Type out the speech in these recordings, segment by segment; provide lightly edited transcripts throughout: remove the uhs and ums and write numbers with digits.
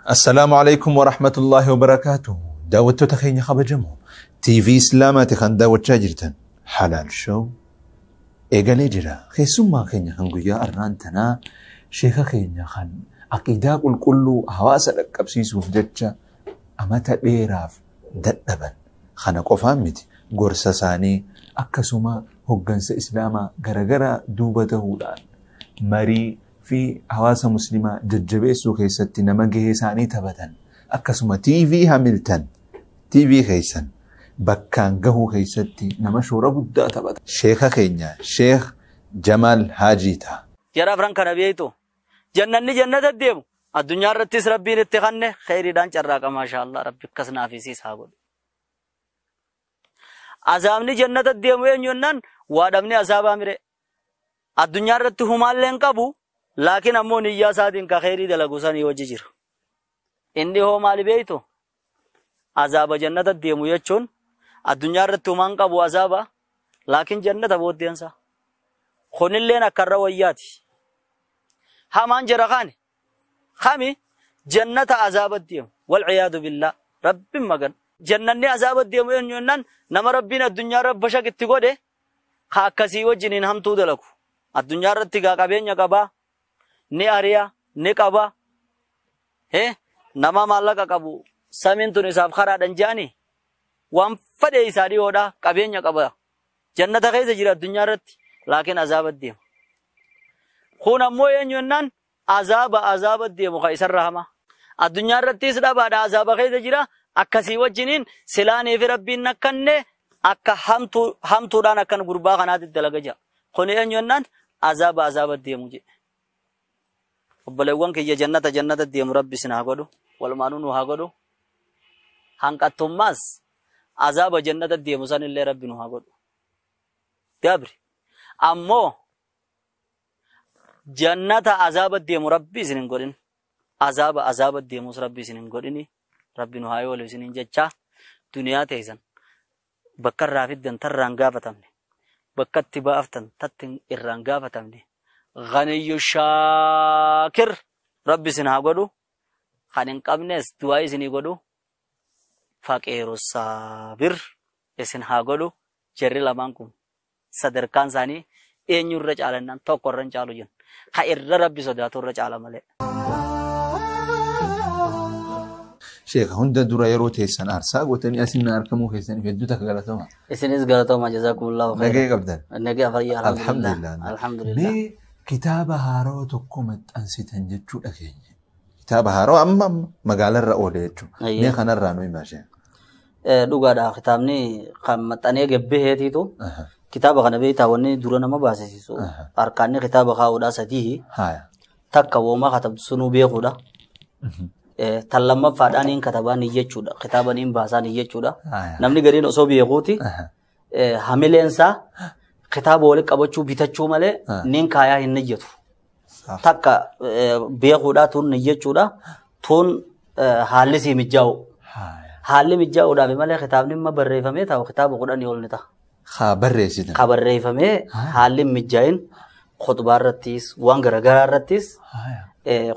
Assalaamu alaikum wa rahmatullahi wa barakaatuh. Daawwattoota keenya kabajamoo TV Islaamaati kan daawwachaa jirtan Halaal Show eegalee jira. Keessummaa keenya kan guyyaa arraan tanaa sheeka keenya kan aqiidaa qulqulluu hawaasa dhaqqabsiisuuf jecha amata dheeraaf dadhaban. Kana qofaan miti, gorsa isaanii akkasuma hoggansa Islaamaa garagaraa duuba tahuudhaan marii fi hawaasa muslimaa jajjabeessuu keessatti nama gahee isaanii taphatan, akkasuma TV Hamilton TV keessan bakkaan gahuu keessatti nama shoora guddaa taphatan. Sheeka keenya Sheekh Jamaal Haajii ta'a. Jara afran kana beektu jannanni jannata deemu addunyaa irrattis rabbiin itti kanne kheyriidhaan carraaqa, maashaallah, rabbi akkas naafisiis haa godhu. Azaabni jannata deemu eenyu jennaan waa dhabni azaabaa mire. Addunyaa irratti humaallee hin qabu, laakiin ammoo niyyaa isaatiin ka kheyrii dalagu sanii hojii jira. Inni hoo maali beektu? Azaaba jannata deemu jechuun addunyaa irratti humaan qabu azaaba, laakiin jannata booddeensa. Kunilleen akkarra wayyaati. Hamaan jira kaani. Kami jannata azaaba deemu. Walciyaadu billaa. Rabbiin magan. Jannanni azaaba deemu eenyu jennaan nama rabbiin addunyaa irra bashaq itti godhe ka akkasii wajjiniin hamtuu dalagu. Addunyaa irratti gaa qabeenya qabaa. Ni ari'a, ni qaba. Nama maallaqa qabu samiin tun isaaf karaadhaan je'anii waan fedhe isaa dhiyoodha, qabeenya qaba. Jannata keessa jira addunyaa irratti, laakiin azaaba deema. Kun ammoo eenyu jennaan azaaba azaaba deemu ka isarra hama. Addunyaa irrattis dhabaadha, azaaba keessa jira. Akkasii wajjiniin silaanii fi rabbiin nakkanne akka hamtuudhaan akkan gurbaa kanaatti dalaga jira. Kun eenyu jennaan azaaba azaaba deemu jedhe. Obboleewwan kiyya, jannata jannata deemu rabbi isin haa godhu. Walumaanuu nu haa godhu. Hanqattummaas azaaba jannata deemu sanillee rabbi nu haa godhu. Dabri. Ammoo jannata azaaba deemu rabbi isin hin godhin. Azaaba azaaba deemus rabbi isin hin godhini. Rabbi nu haa yoolu isiniin jecha duniyaa teessan bakka irraa fiddan tarraan gaafatamne, bakka itti baaftan tatti irraan gaafatamne, ghaniyyu shaakir rabbi isin haa godhu. Kan hin qabnes du'aa isinii godhu, faqiiru saabir isin haa godhu. Jarri lamaan kun sadarkaan isaanii eenyu irra caalannaan tokko irra hin caalu jenna. Ka irra rabbi sodaatu irra caala malee. Sheeka, hunda dura yeroo teessan aarsaa gootanii asin argamuu keessaniif hedduu takka galatooma. Isinis galatooma, jazakumullahu khairan. Nagee qabdan. Nagee fayyaa, alhamdulillah. Alhamdulillah. Alhamdulillah. Mee kitaaba haarawaa tokko maxxansitan jechuu dhageenya. Kitaaba haarawaa amma amma magaalarra oole jechuudha. Ayyee. Mee kanarraa nu himaa isheen. Dhugaadha, kitaabni kan maxxanee gabbaheetiitu kitaaba kana beektaa, wanni dura nama baasisiisu harkaanni kitaaba kaa'uudhaa sadii. Haaya. Takka woomaa katabdu sunuu beekuudha. Tan lammaffaadhaan hin katabaa ni jechuudha. Kitaaba ni baasaa ni jechuudha. Namni gariin osoo beekuuti hamileensaa kitaaba walitti qabachuu bitachuu malee niin kaayaa hin niyyetu. Takka beekuudha, tun niyyechuudha, tun haalli sii mijaa'u. Haalli mijaa'uudhaaf malee kitaabni amma barreeffamee taa'u kitaaba 10 ol ni ta'a. Haa barreessitan. Ka barreeffamee haalli hin mijaa'in khutbaa irrattis waan garaagaraa irrattis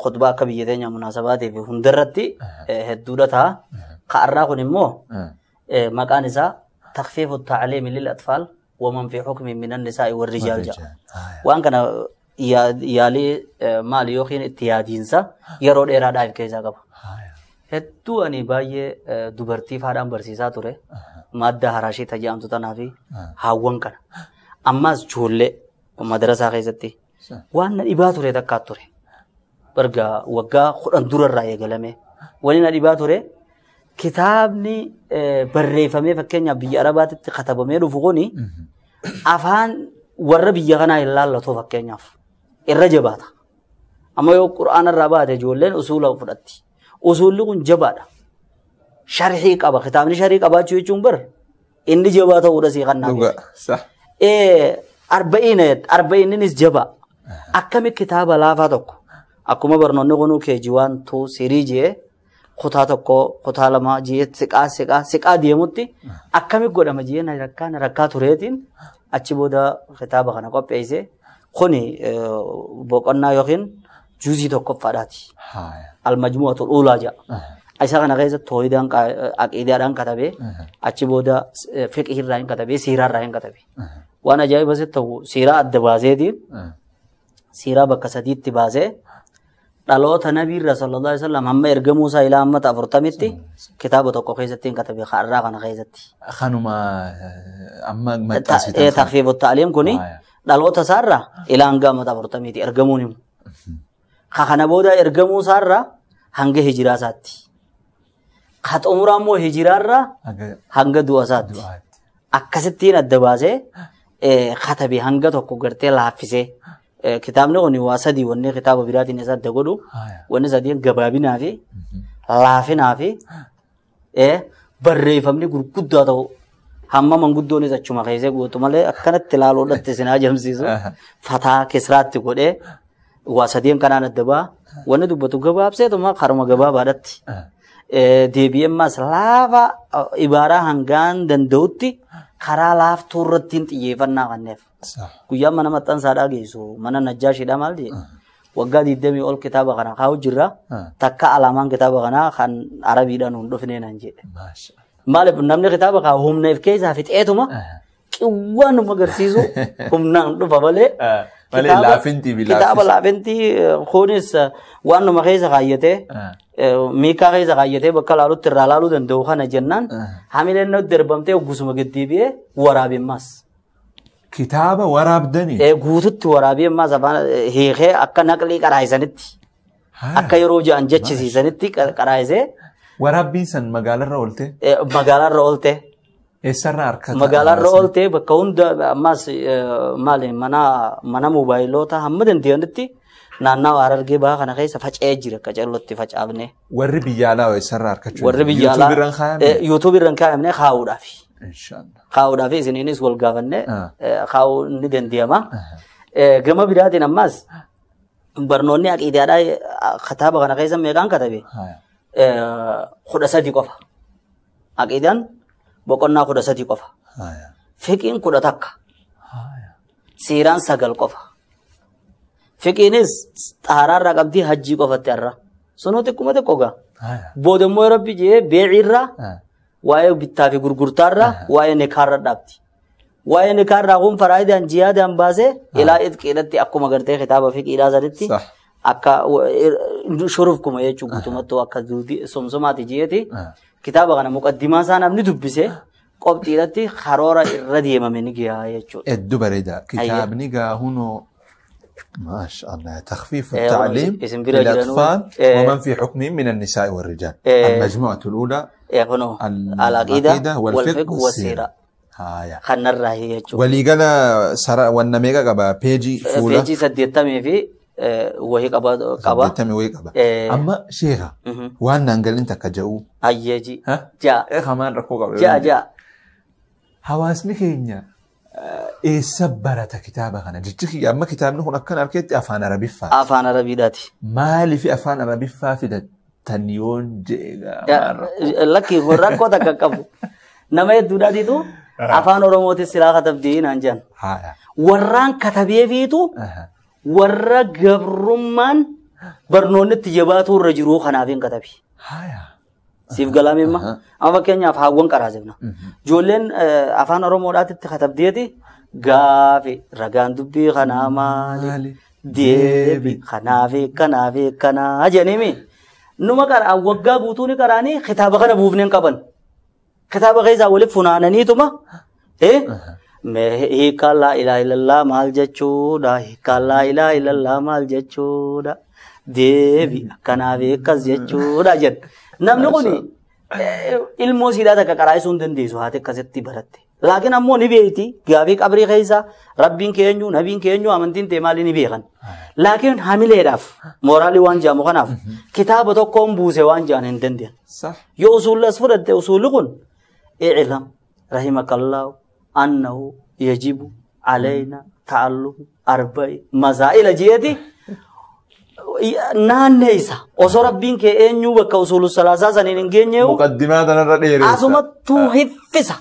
khutbaa akka biyya teenya munaasabaatiif hundarratti hedduudha ta'a. Ka'arraa kun immoo maqaan isaa takfiifu ta'aliimi lil atfaal waman fi hukmi minan nisaa'i warri rijaal jedha. Waan kana yaalii maali yookiin itti yaadiinsa yeroo dheeraadhaaf keessaa qaba. Hedduu ani baay'ee dubartii faadhaan barsiisaa ture. Madda haraashii tajaajamtu tanaa fi haawwan kana. Ammaas ijoollee madarasaa keessatti waan na dhibaa ture takkaa ture. Barga waggaa 10 durarraa eegalame. Wani na dhibaa ture kitaabni barreeffamee fakkeenyaaf biyya Arabaatitti katabamee dhufu kuni afaan warra biyya kanaa hin laallatu, fakkeenyaaf irra jabaata. Amma yoo qura'aana irraa baate ijoolleen usuula fudhatti. Usuulli kun jabaadha. Sharhii qaba. Kitaabni sharhii qabaachuu jechuun bar inni jabaa ta'uudha sii kannaa. Dhugaa. Sah. Arba'iina arba'iinnis jabaa. Akkami kitaaba laafaa tokko akkuma barnoonni kunuu keeji 1 2 3 jee kutaa 1 kutaa 2 jee siqaa siqaa siqaa deemutti akkami godhama jee na rakkaa tureetiin. Achi booda kitaaba kana qopheesse. Kuni boqonnaa yookiin juuzii tokkoffaadhaati. Al-majmu'atul uulaa jedha. Isa kana keessa tooyidaan aqiidaadhaan katabee achi booda fiqhiirraa hin katabee siiraarraa hin katabee. Waan ajaa'iba sitti ta'u siiraa adda baaseetiin siiraa bakka sadiitti baasee dhaloota nabiirra sallallahu alaihi wasallam hamma ergamuu isaa ilaa hamma 40tti kitaaba tokko keessatti hin katabee har'aa kana keessatti. Kanuma amma maxxansitan. Takfiifu ta'aliim kuni dhaloota isaarraa ilaa hanga amma 40tti ergamuun himu. Kana booda ergamuu isaarraa hanga hijiraa isaatti. Ka xumuraa immoo hijiraarraa hanga du'a isaatti. Akkasittiin adda baasee katabee hanga tokko gartee laaffisee. Kitaabni kun waa sadii wanni kitaaba biraatiin isa adda godhu wanni sadiin gabaabinaa fi laafinaa fi barreeffamni gurguddaa ta'u hamma manguddoonis achuma keessee guutu malee akkanatti ilaaluudhaatti isin ajamsiisu fataa kisraatti godhee waa sadiin kanaan adda ba'a wanni dubbatu gabaabseetuma karuma gabaabaadhaatti deebi'ee ammas laafa ibaaraa hangaan danda'utti karaa laaftuu irrattiin xiyyeeffannaa kanneef. Guyyaa mana maxxansaadhaa geessu mana Najjaashiidhaa maal jedhe waggaa 20 ol kitaaba kana kaa'u jirra takka alaamaan kitaaba kanaa kan Arabiidhaan hin dhufnee naan jedhe. Maaliif namni kitaaba kaa'u humna if keessaa fixeetuma qiwwaan nu agarsiisu humnaan dhufa malee. Kitaaba laafintii kunis waan numa keessa kaayyatee miikaa keessa kaayyatee bakka laalutti irraa laaluu danda'u kana jennaan hamileen nutti darbamtee gusuma gaddeebi'ee waraabemmaas. Kitaaba waraabdanii? Guututti waraabemmaas afaan hiikee akka naqlii qaraayisanitti akka yeroo ja'an jechisiisanitti qaraayisee. Waraabbiin san magaalarra oolte? Magaalarra oolte. Eessarraa harkata? Magaalarra oolte bakka hunda ammas maali mana moobaayilota hamma danda'anitti naannawa Harargee baha kana keessa faca'ee jira akka callootti facaafne. Warri biyya alaa eessarraa harkachuu? Warri biyya alaa yuutuubii irra hin kaayamne kaa'uudhaafi. Kaa'uudhaafi isiniinis wal gaafanne kaa'uu ni danda'ama. Gama biraatiin ammas barnoonni aqiidaadhaa kitaaba kana keessa meeqaan katabe? 13 qofa. Aqiidaan boqonnaa 13 qofa. Fiqiin 11. Siiraan 9 qofa. Fiqiinis xaaraarraa qabdii hajjii qofatti har'a. Sunuu xiqquma xiqqoo gaa. Booda immoo Rabbi jee beeciirraa waa'ee bittaa fi gurgurtaarraa waa'ee nikaarra dhaabdi. Waa'ee nikaarraa kun faraayidaan jihaadaan baasee ilaa itqiidhatti akkuma gartee kitaaba fiqiidhaa sanitti akka shurufkuma jechuun guutumattuu akka somsomaati jeeti. Kitaaba kana muqaddimaa isaa namni dubbise qophiidhatti karoora irra deemame ni gahaa jechuudha. Hedduu bareeda. Kitaabni gaa hunoo ما شاء الله تخفيف التعليم للأطفال ومن في حكمهم من النساء والرجال. المجموعة الأولى العقيدة والفقه والسيرة. خلنا الراهي ولي قال سرا والنميقة قبا بيجي فولا بيجي سديتامي في وهي قبا سديتامي وهي قبا. أما شيخة وانا نقل انت كجو أيجي جا إيه خمان ركوغا جا جا حواسني كينيا eessa barata kitaaba kana? Jechi amma kitaabni kun akkan argetti afaan Arabiffaa. Afaan Arabiidhaati. Maaliif afaan Arabiffaa fidattan yoon jeegaa? Lakki rakkoo takka qabu. Nama hedduudhaatitu afaan Oromootis silaa katabdii naan jedhan. Warraan katabeefiitu warra gabrummaan barnoonni itti jabaatu irra jiru kanaaf hin katabi. Siif galaame imma amma fakkeenyaaf haawwan qaraasifna. Ijoolleen afaan Oromoodhaatti katabdeeti gaafi ragaan dubbii kanaa maali deebi kanaafi kanaafi kanaa jedhaniimi. Numa qaraa waggaa guutuu ni qaraanii kitaaba kana buufnee hin qaban. Kitaaba keessaa waliif funaananiituma hiikaa laa ilaaha illallah maal jechuudha hiikaa laa ilaaha illallah maal jechuudha deebi akkanaafi akkas jechuudha jedha. Namni kun ilmoo siidaa takka qaraa'isuu hin dandeessu haati akkasitti baratte. Laakiin ammoo ni beekti gaafii qabrii keessa rabbiin keenyu nabiin keenyu amantiin ta'e maali ni beekan. Laakiin hamileedhaaf mooraalii waan jedhamu kanaaf kitaaba tokkoon buuse waan jedhan hin danda'an. Yoo usuulli as fudhatte usuulli kun i'lam rahimakallahu annahu yajibu alayna ta'allumu arba'i masaa'ila jeeti. Naanneessa osoo rabbiin kee eenyuu bakka usuulu salaasaa saniin hin geenyeewu. Muqaddimaa tanarra dheereessa. Asumattuu hiffisa.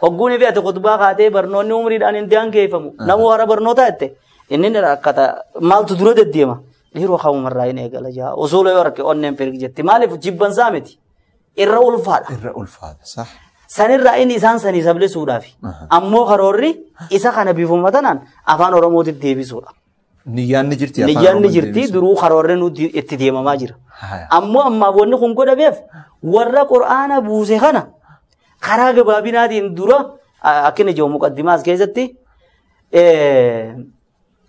Hogguun fi ati khutbaa kaatee barnoonni umriidhaan hin daangeeffamu. Namuu hara barnoota jette inni ni rakkata maaltu dura deddeema. Dhiiroo kamumarraa hin eegala jaa usuula yoo arge onneen firgi jetti maaliif jibbansaa miti irra ulfaadha. Irra ulfaadha sah. Sanirraa inni isaan sanii sablisuudhaafi. Ammoo karoorri isa kana bifuma tanaan afaan Oromootti deebisuudha. Niyyaan ni jirti afaan Niyyaan ni jirti duruu karoorri nuti itti deemamaa jira. Ammoo ammaaf wanni kun godhameef warra Qur'aana buuse kana karaa gabaabinaatiin dura akka inni jiru muqaddimaas keessatti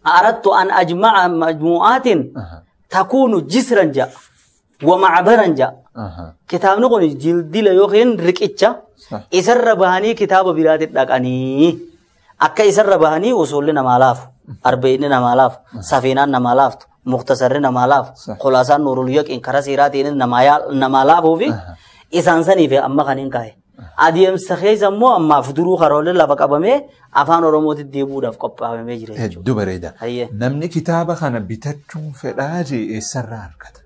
aradtu an ajma'a majmu'aatin takuunu jisran ja'a wa macbaran ja'a. Kitaabni kun jildila yookiin riqicha isarra bahanii kitaaba biraatti dhaqanii akka isarra bahanii usulli namaa laafu. Arba'inni namaa laafu, safiinaan namaa laaftu, muktasarri namaa laafu, khulaasaan nuurul yaqiin karaa seeraatiin namaa laafuu fi isaan saniif amma kan hin kaa'e. Adeemsa keessa immoo ammaaf duruu karoolee lafa qabamee afaan Oromootti deebi'uudhaaf qophaa'amee jira jechuudha. Hedduu bareeda. Namni kitaaba kana bitachuun fedhaa jee eessarraa argata?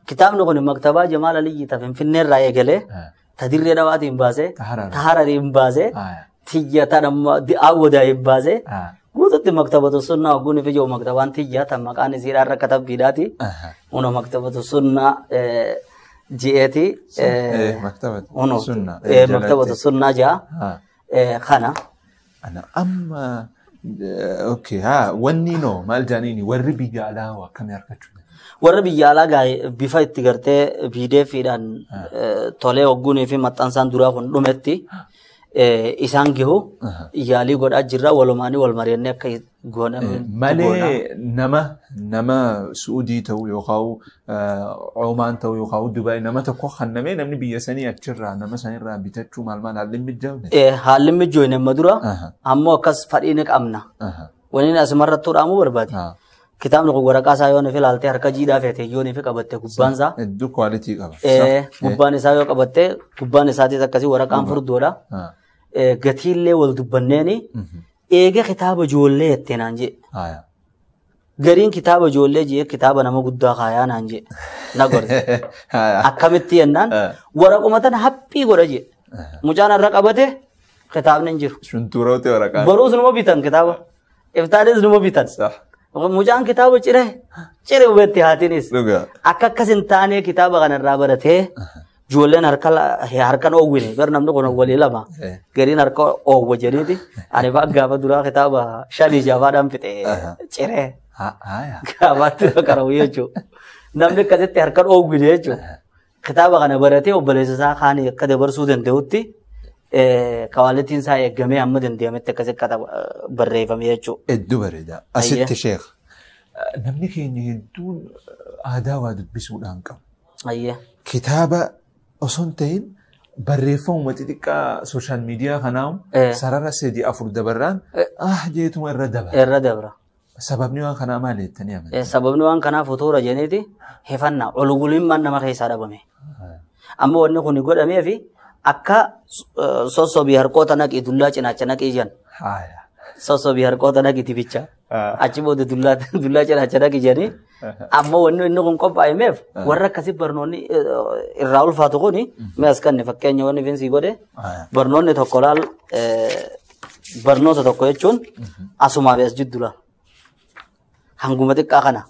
Kitaabni kun maktabaa Jamaal Aliyyi ta Finfinneerraa eegalee ta Dirree Dhawaatiin baasee ta Harariin baasee tiyya ta Awwadaa hin baasee guututti maktabatu sunnaa hogguun fi jiru maktabaan tiyya ta maqaan isiidhaan irra katabbiidhaati. Uno maktabatu sunnaa ji'eeti. Maktabatu sunnaa ja'a. Kana. Ana amma okay haa wanni noo maal jaaniini warri biyya alaa akkamii argachuu? Warri biyya alaa bifa itti gartee PDF-dhaan tolee hogguunii fi maxxansaan duraa kun dhumetti isaan gahu yaalii godhaa jirra walumaanii wal mari'annee akka gooname. Malee nama Suudii ta'u yookaan Omaan ta'u yookaan Dubaay nama tokko kannamee namni biyya sanii achirraa nama sanirraa bitachuu maal maal haalli mijaa'u. Haalli mijaa'u nama dura ammoo akkas fadhii ni qabna. Waniin asumarratti dhaamuu barbaade. Kitaabni kun waraqaa isaa yoo nuuf ilaalte harka jiidhaa feete yoo nuuf qabatte gubbaan isaa. Hedduu kwaalitii qaba. Gubbaan isaa yoo qabatte gubbaan isaatis akkasii waraqaan furdoodha. Gatiillee wal dubbanneeni eega kitaaba ijoollee jettee naan jee. Gariin kitaaba ijoollee jee kitaaba nama guddaa kaayaa naan jee. Na gorte. Akkamitti jennaan waraquma tana haphii godha jee. Mucaan har'a qabate kitaabni hin jiru. Shuntuuroote waraqaan. Boruus numa bitan kitaaba. Iftaanis numa bitan. Mucaan kitaaba cire hubatte haatiinis. Akka akkas hin taane kitaaba kanarraa baratee ijoolleen harkaan oowwine bar namni kun walii lama gariin harka oowwa jedhaniiti ani fa'aa gaafa duraa kitaaba 5 6 fixe ciree gaafaatti qarabu jechuudha. Namni akkasitti harkaan oowwine jechuudha. Kitaaba kana baratee obboleessa isaa kaan akka dabarsuu danda'utti kawaalitiin isaa eegamee hamma danda'ametti akkasitti barreeffame jechuudha. Hedduu bareeda. Asitti sheekh namni keenya hedduun aadaa waa dubbisuudhaan qabu. Kitaaba osoo hin ta'in barreeffamuma xixiqqaa sooshaal miidiyaa kanaa sarara 3 4 dabarraan jeetuma irra dabra. Irra dabra. Sababni waan kanaa maali jettanii amantu? Sababni waan kanaa futuura jenneeti hifannaa olgulummaan nama keessaa dhabame. Amma wanni kun godhamee fi akka sossobii harkoota naqii dullaa cinaacha naqii jan. Sossobii harkoota naqii tibicha. Achi booda dullaa cinaacha naqii janii. Amma wanni inni kun qophaa'emeef warra akkasii barnoonni irraa ulfaatu kuni mi'as kanne fakkeenya wanni fiinsii godhe barnoonni tokko laal barnoota tokko jechuun asumaa fi as jiddu laal. Hanguma xiqqaa kana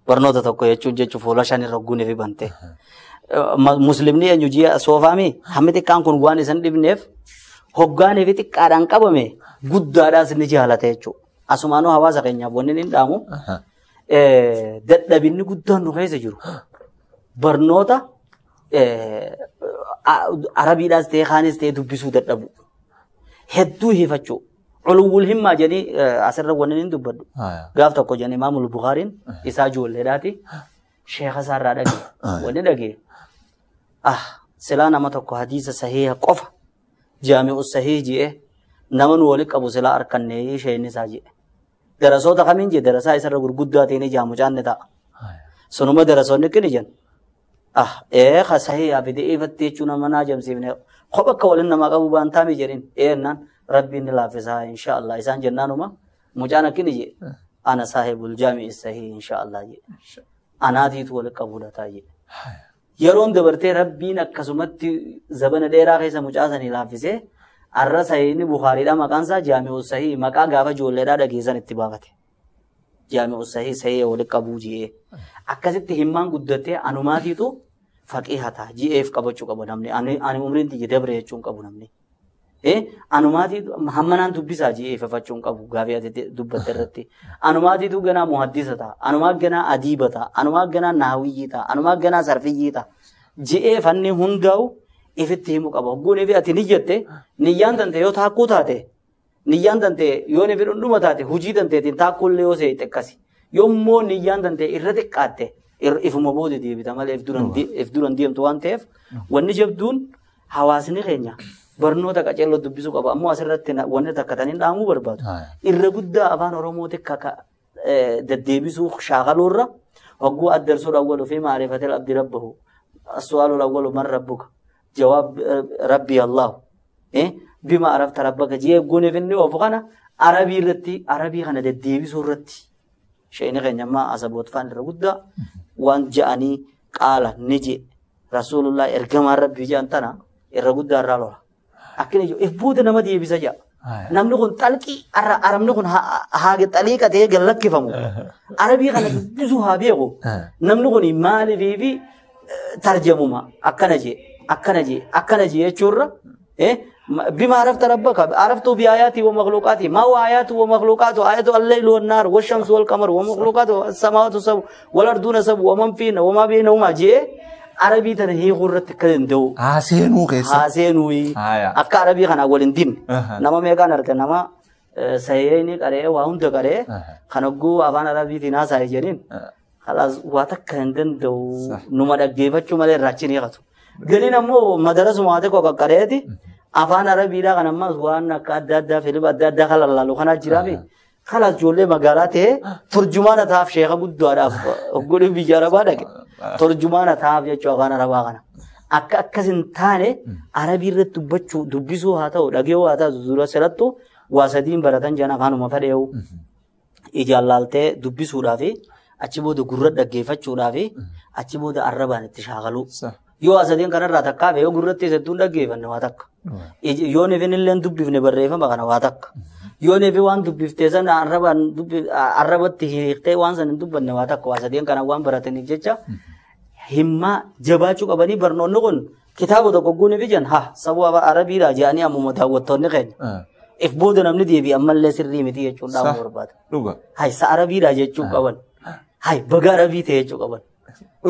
barnoota tokko jechuun jechuun fuula 5 irra guunee fi bante. Muslimni eenyu ji'a soofaami hammi xiqqaan kun waan isan dhibneef hoggaanii fi xiqqaadhaan qabame guddaadhaas ni jaalata jechuudha. Asumaanuu hawaasa keenyaaf wanni hin dhaamu. Dadhabinni guddaan nu keessa jiru. Barnoota Arabiidhaas ta'e kaanis ta'e dubbisuu dadhabu. Hedduu hifachuu. Culuwwul himmaa jedhanii asirra wanni hin dubbadhu. Gaaf tokko jedhanii Imaamul Bukaariin isaa ijoolleedhaati. Sheekha isaarraa dhagee. Wanni dhagee. Silaa nama tokko hadiisa sahiha qofa jaami'u sahih jedhee nama nu walitti qabu silaa harkannee isheen isaa jedhe. Darasoota kamiin jedhe darasaa isarra gurguddaa ta'een ijaa mucaan ni ta'a. Sunuma darasoonni kini jenna. Sahihaa fi da'iifatti jechuun nama naa jamsiifne kopha akka waliin nama qabu baan taami jedhin eennaan rabbiin ni laaffisaa inshaallah isaan jennaanuma mucaan akkini jedhe ana saahibul jaami'i sahih inshaallah jedhe. Anaatiitu walitti qabuudha taa'ee. Yeroon dabartee Rabbiin akkasumatti zabana dheeraa keessa mucaa sanii laaffisee arra sahiihni Bukaariidha maqaan isaa Jaami'u Sahii maqaa gaafa ijoolleedhaa dhageessan itti baafate. Jaami'u Sahii sahii walitti qabuu ji'ee. Akkasitti himmaan guddattee anumaatiitu faqiiha ta'a ji'eef qabachuu qaba namni. Ani umriin tiyya dabre jechuun qabu namni. Anumaatiitu hammanaan dubbisaa ji'ee fafachuun qabu gaafii ati dubbatte irratti. Anumaatiitu ganaa muhaddisa ta'a. Anumaa ganaa adiiba ta'a. Anumaa ganaa naawiyyii ta'a. Anumaa ganaa sarfiyyii ta'a. Ji'ee fanni hundaa'u ifitti himuu qaba. Hogguun ifi ati ni jette niyyaan tante yoo taakkuu taate niyyaan tante yoo nifi dhundhuma taate hujii tanteetiin taakkuullee yoo seete akkasi. Yommuu niyyaan tante irra xiqqaatte ifuma booda deebita malee if duran deemtu waan ta'eef wanni jabduun hawaasni keenya barnoota qaceelloo dubbisuu qaba. Ammoo asirratti wanni takka taniin dhaamuu barbaadu. Irra guddaa afaan Oromooti akka deddeebisuu shaakaluurra hogguu addarsuudha awwalu fi maarifatil abdi rabbahu as-su'aalul awwalu man rabbuka jawaab rabbi Allahu bima arafta rabbaka jee guuneef inni oofu kana arabii irratti arabii kana deddeebisuu irratti sheeni keenya ammaa asaboot faan irra guddaa waan ja'anii qaala ni je rasuulullah ergamaan rabbii jedhan tana irra guddaa irraa lola. Akkina jiru if booda nama deebisa jedha. Namni kun xalqii arabni kun haa xaliiqa ta'ee gad lakkifamu. Arabii kana dubbisuu haa beeku. Namni kun maaliifii fi tarjamuma akkana jee akkana jee akkana jee jechuurra بما عرفت ربك عرفت بآياته ومخلوقاته ما هو آياته ومخلوقاته آياته الليل والنهار والشمس والقمر ومخلوقاته السماوات السبع والأرضون السبع ومن فيهن وما بينهما جee arabii tana hiikuu irratti akka danda'u. Haaseenuu keessa. Haaseenuu akka arabii kana waliin dinne. Nama meeqaan arga nama sayyeen qaree waa hunda qaree kan hogguu afaan arabiitiin haasa'e jedhin. Kalaas waa takka hin danda'u numa dhaggeeffachuu malee irraa achi ni haqatu. Galiin ammoo madarasuma waa xiqqoo qaqqareeti afaan arabiidhaa kan ammas waan akka adda addaa filiba adda addaa kan lallaalu kanaa jiraafi. Kalaas ijoollee magaalaa ta'ee turjumaana ta'aaf sheeka guddaadhaaf hogguudhiif biyya arabaa dhaqe. Turjumaana ta'aaf jechuu afaan arabaa kana. Akka akkas hin taane arabii irratti dubbachuu dubbisuu haa ta'u dhageewuu haa ta'u dura sirattu waa sadiin baratan jiran afaanuma fadheewu. Ijaan laaltee dubbisuudhaa fi achi booda gurra dhaggeeffachuudhaa fi achi booda arrabaan itti shaakaluu. Yoo asadeen kanarraa takkaa fi yoo gurratti hedduun dhaggeeffanne waa takka. Yoo nifin illee dubbifne barreeffama kana waa takka. Yoo nifi waan dubbiftee sana arrabatti hiiktee waan sana hin dubbanne waa takka. Waa sadeen kana waan barataniif jecha himmaa jabaachuu qabanii barnoonni kun kitaaba tokko guuniif jan haa saba arabiidhaa jedhanii ammuma daawwattoonni keenya. If booda namni deebi'e ammallee sirrii miti jechuun dhaamuu barbaada. Hai sa arabiidhaa jechuu qaban. Hai baga arabii ta'e jechuu qaban.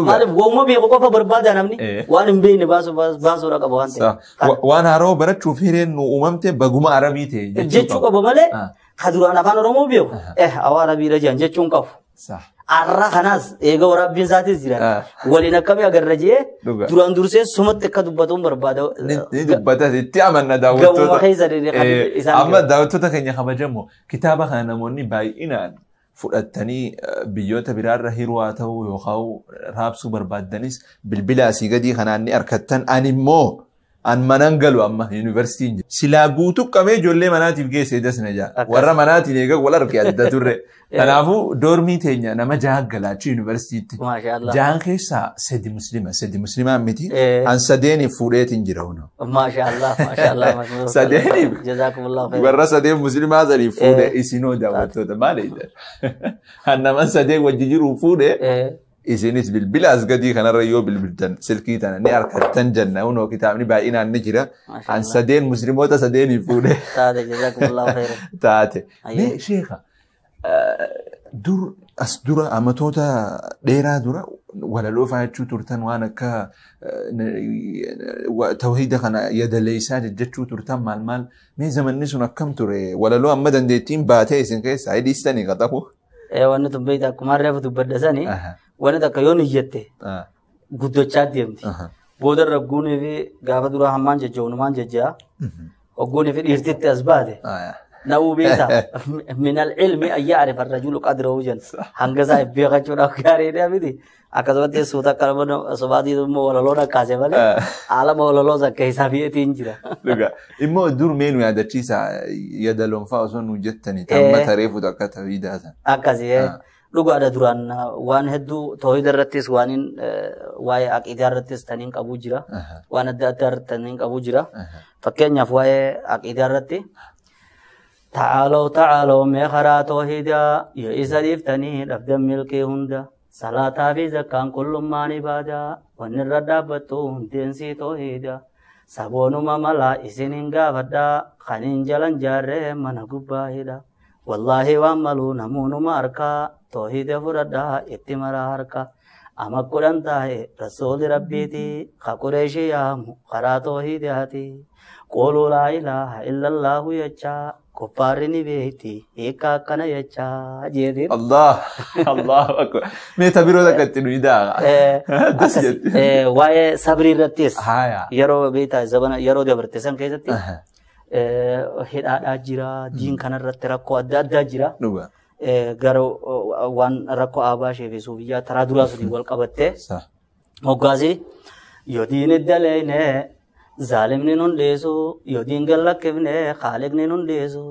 Maaliif waanuma beeku qofa barbaada namni waan hin beekne baasuudha qaba waan ta'eef. Waan haaroo barachuuf hireen nu uumamte baguma arabii ta'e jechuu qaba malee ka duraan afaan Oromoo beeku awaa arabiidha jedhan jechuun qabu. Arra kanaas eega waraabbiin isaatis jira. Waliin akkamii agarra jee duraan dursee sumatti akka dubbatuun barbaada. Ni dubbata itti amanna daawwattoota. Amma daawwattoota keenya kabajamoo kitaaba kana namoonni baay'inaan fudhattanii biyyoota biraarra hiruu haa ta'u yookaan raabsuu barbaaddanis bilbila asii gadii kanaan ni argattan. Ani immoo an manan galu amma yuunivarsiitiin jira. Silaa guutuu qabee ijoollee manaatiif geesse dasna jaa. Warra manaatiin eega wal arge adda turre. Kanaafuu doormii teenya nama jaha galaachi yuunivarsiitiitti. Jahan keessaa sadi muslima sadi muslimaa miti. An sadeeniif fuudheetiin jira huna. Maashaallah maashaallah. Sadeeniif. Jazaakumullahu khairan. Warra sadeen muslimaa saniif fuudhee isinoo daawwattoota maali? An naman sadeen wajji jiru fuudhee. Isinis bilbila as gadii kanarra yoo bilbiltan silkii tana ni argattan jenna hunoo kitaabni baay'inaan ni jira. An sadeen musliimoota sadeeniif fuudhee. Taate jazaakumullahu khairan. Taate. Mee sheeka dur as dura amatoota dheeraa dura walaloo faayachuu turtan waan akka tawhiida kana yadaleessaa jechuu turtan maal maal mee zamanni sun akkam ture walaloo amma dandeettiin baatee isin keessaa hidhiistanii qaxabu. Wanni tun beektaa akkuma reefu dubbadda sanii wanni takka yoo niyyette guddachaa deemti. Booda ragguunii fi gaafa duraa hammaan jajja'unumaan jajja'a. Hogguunii fi dhiirtitti as baate. Na'uu beektaa min al-ilmi an ya'rifa ar-rajulu qadrahu jenna. Hanga isaa beekachuudhaaf gaariidha miti. Akkasumatti suuta akka sobaatii immoo walaloon akkaase malee haalama walaloo sakka isaa fi'eetiin jira. Dhugaa. Immoo dur mee nu yaadachiisa yadaloon fa'aa osoo nu jettanii tamma tareefu akka tawhiidaa sana. Akkasii. Dhugaadha duraan waan hedduu toohida irrattis waan waa'ee aqiidaa irrattis taniin qabuu jira. Waan adda addaa irratti taniin qabuu jira. Fakkeenyaaf waa'ee aqiidaa irratti ta'aaloo ta'aaloo mee karaa toohidaa yoo isa dhiiftanii dhabdan milkii hunda salaataa fi zakkaan qullummaan ibaadaa wanni irra dhaabbattu hundeensi toohidaa saboonuma malaa isin hin gaafadhaa kan hin jalan jaarree mana gubbaa hidha. Wallaahi waan maluu namuunuma harkaa toohida fudhadhaa itti maraa harka. Ama kudhan taa'e rasuulli rabbiiti ka qureeshii yaamu karaa toohidaati. Quluu laa ilaaha illallaahu jechaa kuffaarri ni beekti hiikka akkana jechaa jeetiin. Allah Allahu akbar. Mee tabiroo takka itti nu hidaa. Das jetti. Waa'ee sabrii irrattis yeroo beektaa zabana yeroo dabarte san keessatti hidhaadhaa jira diin kanarratti rakkoo adda addaa jira. Dhugaa. Gara waan rakkoo Abaashee fi Suufiyyaa taraa duraa suni wal qabattee hoggaasi yoo diin iddaleeyne zaalimni nun dhiisu yoo diin gallakkifne haaliqni nun dhiisu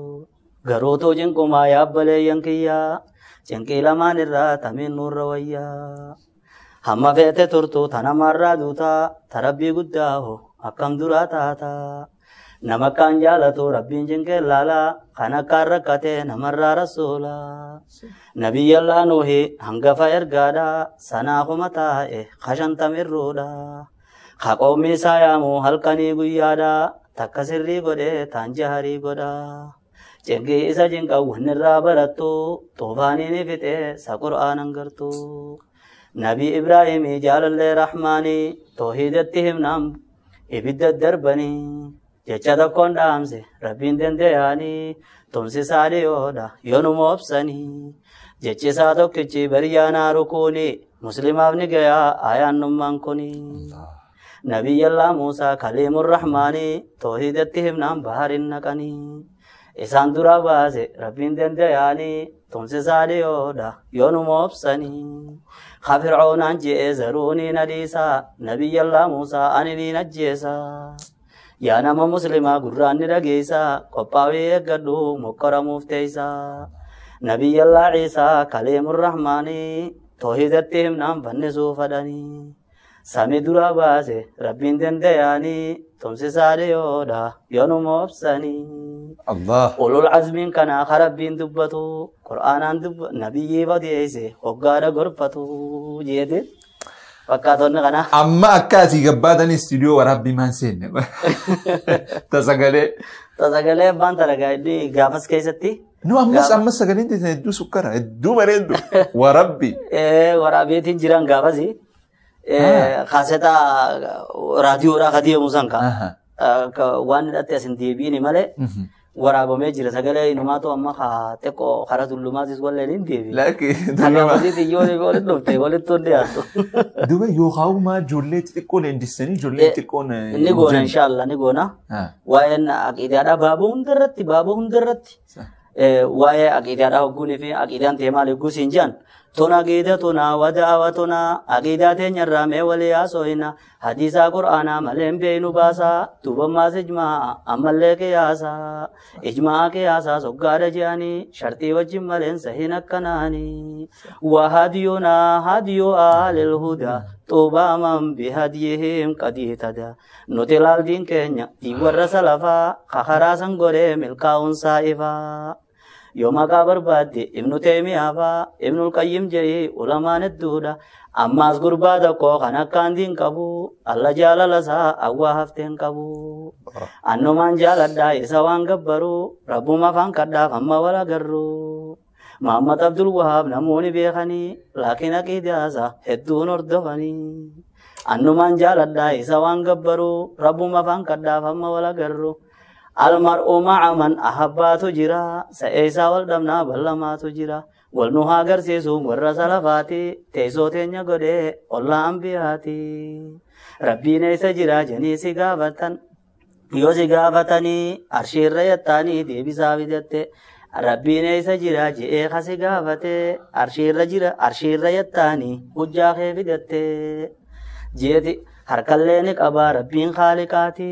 garuu too cinqumaa yaabbaleeyyan kiyyaa cinqii lamaan irraa tamiin nurra wayyaa hamma feete turtu tanamarraa duutaa tarabbii guddaa hoo akkam duraa taataa. Nama akkaan jaalatu rabbiin cinqee laalaa kan akkaan rakkate namarraa rasuula. Nabiyyallaa Nuuhi hangafa ergaadha sanaafuma taa'e kashantamirruudha. Ka qoomni isaa yaamu halkanii guyyaadha takka sirrii godhee taan jaharii godha. Cinqii isa cinqa wanni irraa barattu tuufaanii ni fixee sa qur'aanan gartu. Nabi Ibraahimii jaalallee Rahmaanii toohidatti himnaan ibidda darbanii. Jecha tokkoon dhaamse rabbiin danda'anii tumsi isaa dhiyoodha yoonuma obsanii jechi isaa tokkichi baryaanaa rukuuni muslimaaf ni gayaa ayaannummaan kuni. Nabiyyallaa Muusaa kaliimur Rahmaanii toohidatti himnaan baharin naqanii isaan dura baase rabbiin danda'anii tumsi isaa dhiyoodha yoonuma obsanii. Ka Fircoonaan je'ee zaruunii na dhiisaa nabiyyallaa Muusaa ani ni ajjeesaa. Yaa nama muslimaa gurraan ni dhageessaa qophaa'ee eeggadhu mokkораmuuf teessaa. Nabiyyallaa Ciisaa kaliimur Rahmaanii toohidatti himnaan fannisuu fadhanii. Sami dura baase rabbiin danda'anii tumsi isaa dhiyoodha yoonuma obsanii. Allah. Ulul azmiin kanaa ka rabbiin dubbatu qur'aanaan nabiyyii odeesse hoggaadha gorfatu jeete. Fakkaatonni kana. Amma akka asii gabbaatanii istuudiyoo waraabbii maan seenne. Tasagalee. Tasagalee abbaan talagaa inni gaafas keessatti. Nu ammas ammas sagaleen teessan hedduu sukkara hedduu bareeddu warabbi. Waraabeetiin jiran gaafasi. Kaaseta raadiyoodhaa ka deemu san ka. Waan hidhatte asin deebiini malee. Waraabamee jira sagalee inumaatu amma ka xiqqoo karaa tullumaatis walleen hin deebiin. Lakki tullumaa. Kanaafuu xiyyoon walitti dhufte walitti hin dhiyaattu. Duba yookaan maa ijoollee xixiqqoo leenjistanii ijoollee xixiqqoon. Ni goona inshaAllah ni goona. Waa'een aqiidaadhaa baaboo hundarratti baaboo hundarratti. Waa'ee aqiidaadhaa hogguunii fi aqiidaan ta'e maal hogguu siin jedhan. Tona aqiidatuna wadaawatuna aqiidaa teenyarraa mee walii haasofina hadiisaa qur'aanaa malee hin beeynu baasaa duubammaas ijmaa ammallee qiyaasaa ijmaa qiyaasaa soggaadha jedhanii shartii wajjin maleen sahiin akkanaanii wahadiyunaa hadiyuu aalil hudaa xuubaa man bihadiyihim qadiitada nuti laaldiin keenya diin warra salafaa kakaraa san godhee milkaa'uun saa'ifaa. Yoo maqaa barbaadde Ibnu Teemiyaa faa Ibnul Qayyim jedhee ulamaan hedduudha. Ammaas gurbaa tokko kan akkaan diin qabu alla jaalala isaa awwaa hafteen qabu. Annumaan jaaladhaa isa waan gabbaru rabbuma afaan kadhaaf amma wal agarru. Muhammad Abdul Wahaab namoonni beekanii laakiin aqiidaa isaa hedduun hordofanii. Annumaan jaaladhaa isa waan gabbaru rabbuma afaan kadhaaf amma wal agarru. Almar'u ma'a man ahabbaatu jira sa'eessaa wal dhabnaa ballamaatu jira wal nu haa agarsiisu warra salafaati teessoo teenya godhee ollaa ambiyaati. Rabbiin eessa jira jedhanii si gaafatan yoo si gaafatanii arshiirra yattaanii deebisaa fidatte Rabbiin eessa jira je'ee kasi gaafate arshiirra jira arshiirra yattaanii hujjaa kee fidatte jeeti. Harkallee ni qabaa rabbiin haaliqaati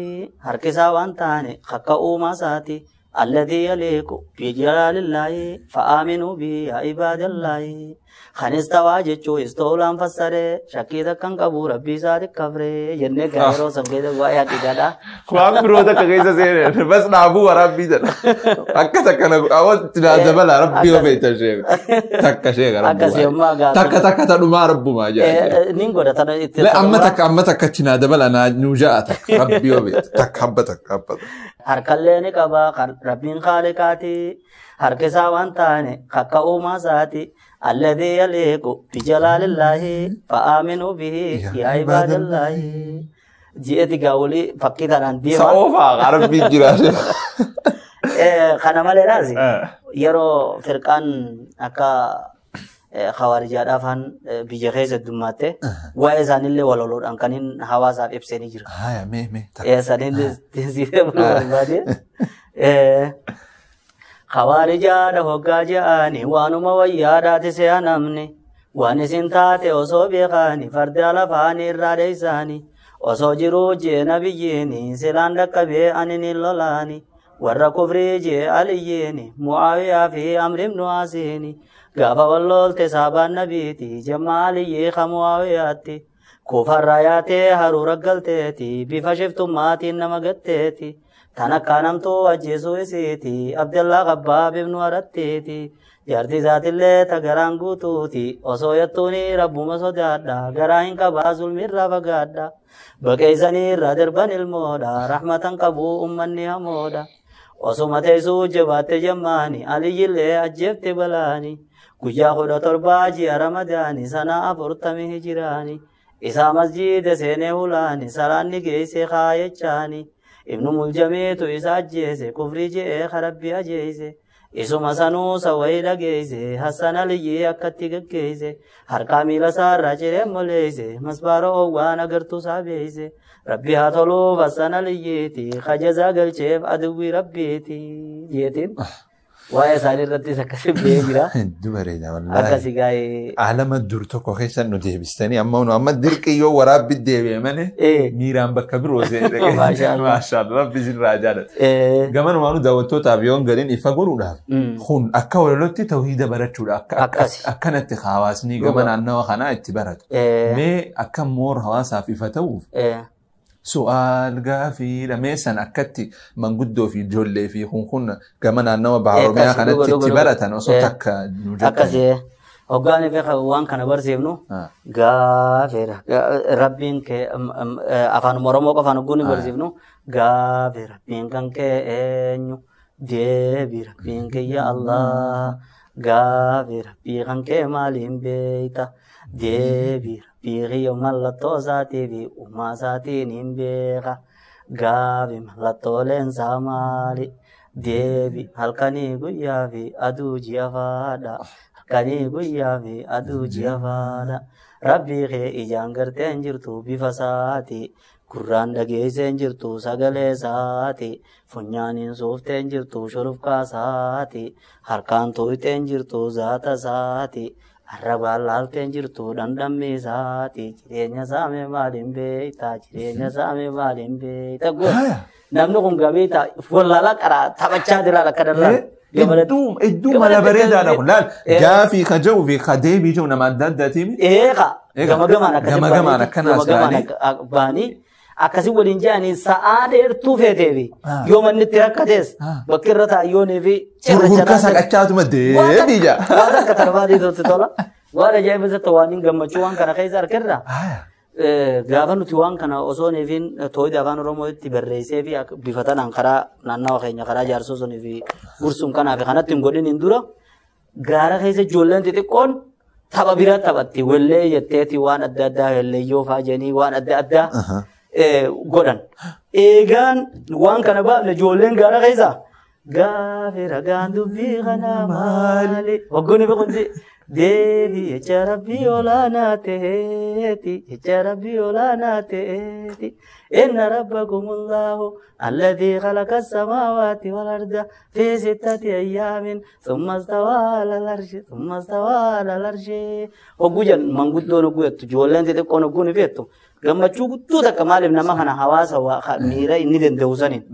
harkisaa waan taane kakka uumaa isaati Alladhi yaliiqu bijalaalillaahi fa'aaminuu bihi yaa ibaadallaahi. Kan istawaa jechuu istoolaan fassaree shakkii takka hin qabu rabbii isaati kafree jennee gaa yeroo san keessa waa'ee haqiiqaadha. Waan biroo takka keessa seenee bas dhaabuu waraabbii jedha. Akka takka na awwaatti naa dabala rabbii yoo beekta sheeka. Takka sheeka Akkasii rabbumaa. ammaa gaa. Takka takka tadhumaa rabbumaa jedha. Nin godha tana itti. La amma takka amma takka achi naa dabala naa nuu ja'a takka rabbii yoo beekta. Takka habba takka habba takka. Harkallee ni qaba kan rabbiin khaaliqaati. Harki isaa waan taane kakka uumaa isaati. Alladhi yaliiqu bijalaalillaahi fa'aaminuu bihi yaa ibaadallaahi. Ji'eeti gaa walii fakkii tanaan deema. Sa'oofaa rabbiin jira. Kana maleedhaas yeroo firqaan akka khawarijaadhaa faan biyya keessa heddummaatti waa'ee isaaniillee waloloodhaan kan hin hawaasaaf ibsanii jira. Haya mee mee takka. Saniin siifee buluu barbaade. Khawarijaadha hoggaa je'ani waanuma wayyaadhaati se'a namni waan isin taate osoo beekaani farda lafaani irraa dheeysaani osoo jiruu jee nabiyyiini silaan dhaqqabee ani ni lolaani warra kufrii jee aliyyiini mu'aawiyaa fi amri ibnu asiini gaafa walloolte saabaan nabiiti jemma aliyyii ka mu'aawiyaatti kufarraa yaatee haruura galteeti bifa shiftummaatiin nama gatteeti. Tan akka namtuu ajjeesuu isiiti Abdallaa Qabbaab ibnu Arattiiti. Jaartii isaatillee ta garaan guutuuti osoo yattuuni rabbuma sodaadha garaa hin qabaa zulmirraa fagaadha. Baqeessanii irraa darban ilmoodha rahmatan qabuu ummanni hamoodha. Osuma teessuu jabaatte jemmaani aliyyillee ajjeefte balaani. Guyyaa 17 ji'a Ramadaani sana 40 hijiraani. Isaa masjiida seenee hulaani salaanni geesse kaayechaani. Ibnu Muljamiitu isa ajjeese kufrii je'ee karabbi ajeese. Isuma sanuu sawayii dhageesse Hassan Aliyyii akkatti gaggeesse. Harkaa miila isaarraa ciree moleesse masbaara oowwaan agartuu isaa beeyse. Rabbi haa toluuf Hassan Aliyyiiti kajazaa galcheef aduwwii rabbiiti jeetiin. Waa'ee isaanii irrattis akkasi ba'ee jira. Hedduu bareeda wallaahi. Akkasi gaa'ee. Alama dur tokko keessa nu deebistanii amma nu amma dirqii yoo waraabbi deebi'e malee miiraan bakka biroo seenee. Maashaallah. Maashaallah rabbi isinirraa jaalata. Gamanumaanuu daawwattootaaf yoo hin galin ifa godhuudhaaf kun akka walalotti tawhiida barachuudha. Akkasi. Akkanatti hawaasni gama naannawa kanaa itti baratu. Mee akka moor hawaasaaf ifa ta'uuf su'aal gaafiidha mee san akkatti manguddoo fi ijoollee fi kun kun gama naannawa baha Oromiyaa kanatti itti baratan osoo takka nu jettan. Akkasi hoggaan ife waan kana barsiifnu gaafeera rabbiin kee afaan Oromoo qofaan hogguun ni barsiifnu gaafe rabbiin kan kee eenyu deebi rabbiin kiyya Allah gaafe rabbii kan kee maaliin beeyta deebi rabbii kiyya mallattoo isaatii fi uumaa isaatiin hin beeka gaafi mallattooleen isaa maali deebi halkanii guyyaa fi aduu ji'a faadha halkanii guyyaa fi aduu ji'a faadha rabbii kee ijaan gartee hin jirtu bifa isaati gurraan dhageessee hin jirtu sagalee isaati funyaaniin suuftee hin jirtu shurufkaa isaati harkaan tuqxee hin jirtu zaata isaati arrabaan laaltee hin jirtu dhandhammi isaati jireenya saamee maaliin beekta jireenya saamee maaliin beekta. Namni kun gabeeta wallaalaa qaraa taphachaa jira akka dallaa. Hedduu mala bareedaadha kun laal gaafii ka jedhuu fi ka deebii jedhu nama adda addaatiimi. Eeqa gama gamaan akkasii Gama gamaan akkanaas ba'anii akkasii waliin jedhanii sa'aa dheertuu feeteefi yoo manni itti rakkatees bakki irra taa'ayyoonii fi Gurgurtaa saqachaatuma deebii jaa. Waan akka tarbaatii totti tola. Waan ajaa'iba isa waan hin gammachuu waan kana keessa harkirra. Gaafa nuti waan kana osoo neefiin tooyida afaan Oromootti barreessee fi bifa tanaan karaa naannawa keenya karaa jaarsoo sunii fi gursuun kanaa fi kanatti hin godhin hin dura gaara keessa ijoolleen xixiqqoon tapha bira taphatti wellee jetteeti waan adda addaa helleeyyoo fa'aa jedhanii waan adda addaa godhan. Eegaan waan kana baafne ijoolleen gaara keessa gaafe ragaan dubbii kanaa maali? Waggoonni beekumsi Deebi jecha Rabbii olaanaa ta'eeti. Jecha Rabbii olaanaa ta'eeti. Inna rabbakumullahu alladhii khalaqa samaawaati wal arda fi sittati ayyaamin thumma stawaa alal arshi thumma stawaa alal arshi. Hogguu jedhan manguddoon hogguu jettu ijoolleen xixiqqoon hogguu ni beektu. Gammachuu guddoo takka maaliif nama kana hawaasa miira inni danda'u saniin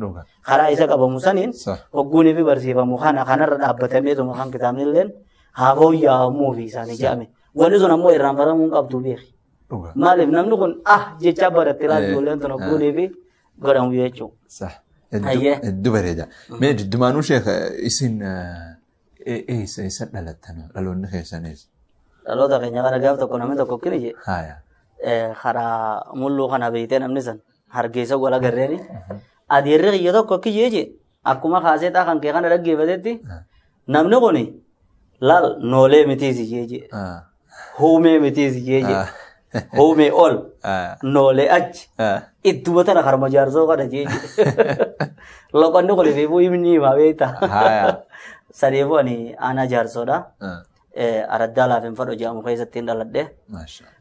karaa isa qabamu saniin hogguun fi barsiifamu kana kanarra dhaabbatameetuma kan kitaabni illeen haa fooyya'amuu fi isaanii jedhame. Wanni sun ammoo irraanfatamuu hin qabdu beeki. Maaliif namni kun jecha baratte laal ijoolleen tun hogguunii fi godhamu jechuudha. Hedduu bareeda. Mee jiddumaanuu sheekh isin eessa eessa dhalattan dhaloonni keessan eessa? Dhaloota keenya kana gaaf tokko namni tokko kini jee. Karaa mulluu kana beeytee namni san hargeysa wal agarreeni. Adeerri kiyya tokko akki jee jee akkuma kaaseexaa kan kee kana dhaggeeffatetti namni kuni laal noolee mitiisi jee jee. Huumee mitiisi jee jee. Huumee ol noolee achi ittuma tana karma jaarsoo kana jee jee. Loqonni kun ifeefuu himni himaa beekta. Saniifuu ani aanaa jaarsoodha. Araddaa laafin fadho jedhamu keessatti hin dhaladhe.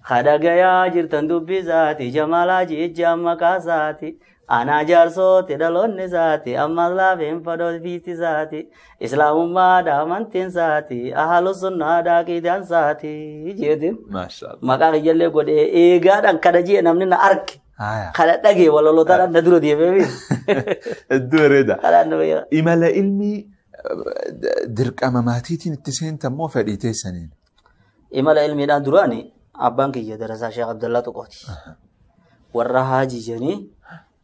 Kadhagayaa jirtan dubbisaati jamalaa jecha maqaasaati. Aanaa jaarsooti dhaloonni isaati ammas laafin fadho fiiti isaati. Islaamummaadha amantiin isaati ahlu sunnaadha aqiidaan isaati jeetiin. Maqaa kiyyallee godhee eegaadhaan kada jee namni na arge. Kada dhagee walolootaadhaan na dura deemee. Hedduu bareeda. Imala ilmi dirqama maatiitiin itti seentan moo fedhii teessaniin? Imala ilmiidhaan duraani abbaan kiyya darasaa Sheekh Abdallaa Tuqooti. Warra haajii jedhanii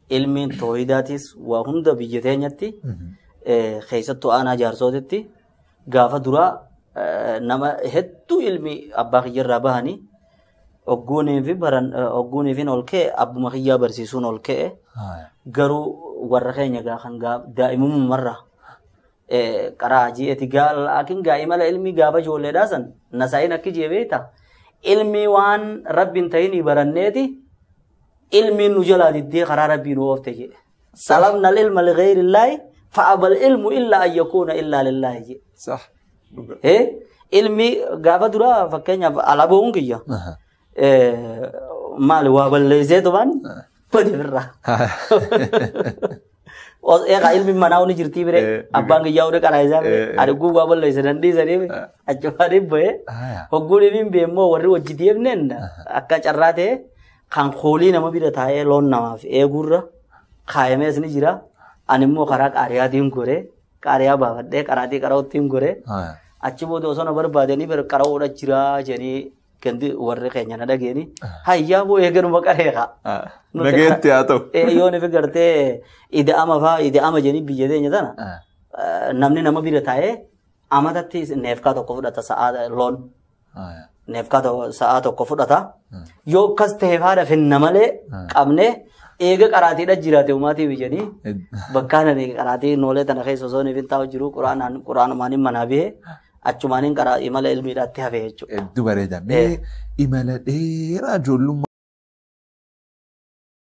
ilmiin tooyidaatis waa hunda biyya teenyatti keessattuu aanaa jaarsootitti gaafa duraa nama hedduu ilmi abbaa kiyyarraa bahanii ogguunii fi ol ka'e abbuma kiyyaa barsiisuun ol ka'e garuu warra keenya kan daa'imummarraa karaa ji'eeti laakiin imala ilmi gaafa ijoolleedhaa san nasaa'iin akki jee beekta ilmi waan rabbiin ta'inii baranneeti ilmiin nu jalaa diddee karaa rabbii nu oofte jedhe. Salamna ilma lighayrillahi fa'abal ilmu illa an yakuuna illaa lillaahi jedhe. Ilmi gaafa duraa fakkeenyaaf alaaboo kiyya maali waa balleessee tuban badi birraa. Egaa ilmi manaa ni jirtii bire abbaan kiyyaa ni qaraa isaa bire ani gubbaa balleesse dandeessanii achumaan hin bu'e hogguun hin beemmoo warri wajji deemneen akka carraa ta'e kan koolii nama bira taa'ee loon namaaf eeguurra kaayamees ni jira ani immoo karaa qaariyaatiin goree qaariyaa baafadhee qaraatii qara'uuttiin goree achi booda osoo na barbaadanii bira qara'uudha jira jedhanii gandi warri keenya na dhageeni hayyaa boo eeganuma qareeqa. Nageetti haa ta'u. Yoo ni gartee ida'ama fa'aa ida'ama jedhanii biyya teenya tana namni nama bira taa'ee amatatti neefkaa tokko fudhata sa'aa loon. Neefkaa sa'aa tokko fudhata. Yoo akkas ta'e faadha finna malee qabnee eega qaraatiidha jiraate uumaatiif jedhanii bakkaan ani qaraatii noolee tana keessa osoo hin taa'u jiru quraanumaan hin manaa bihee achumaan karaa imala ilmiidhaatti hafe jechuudha. Hedduu bareeda. Mee imala dheeraa ijoollummaa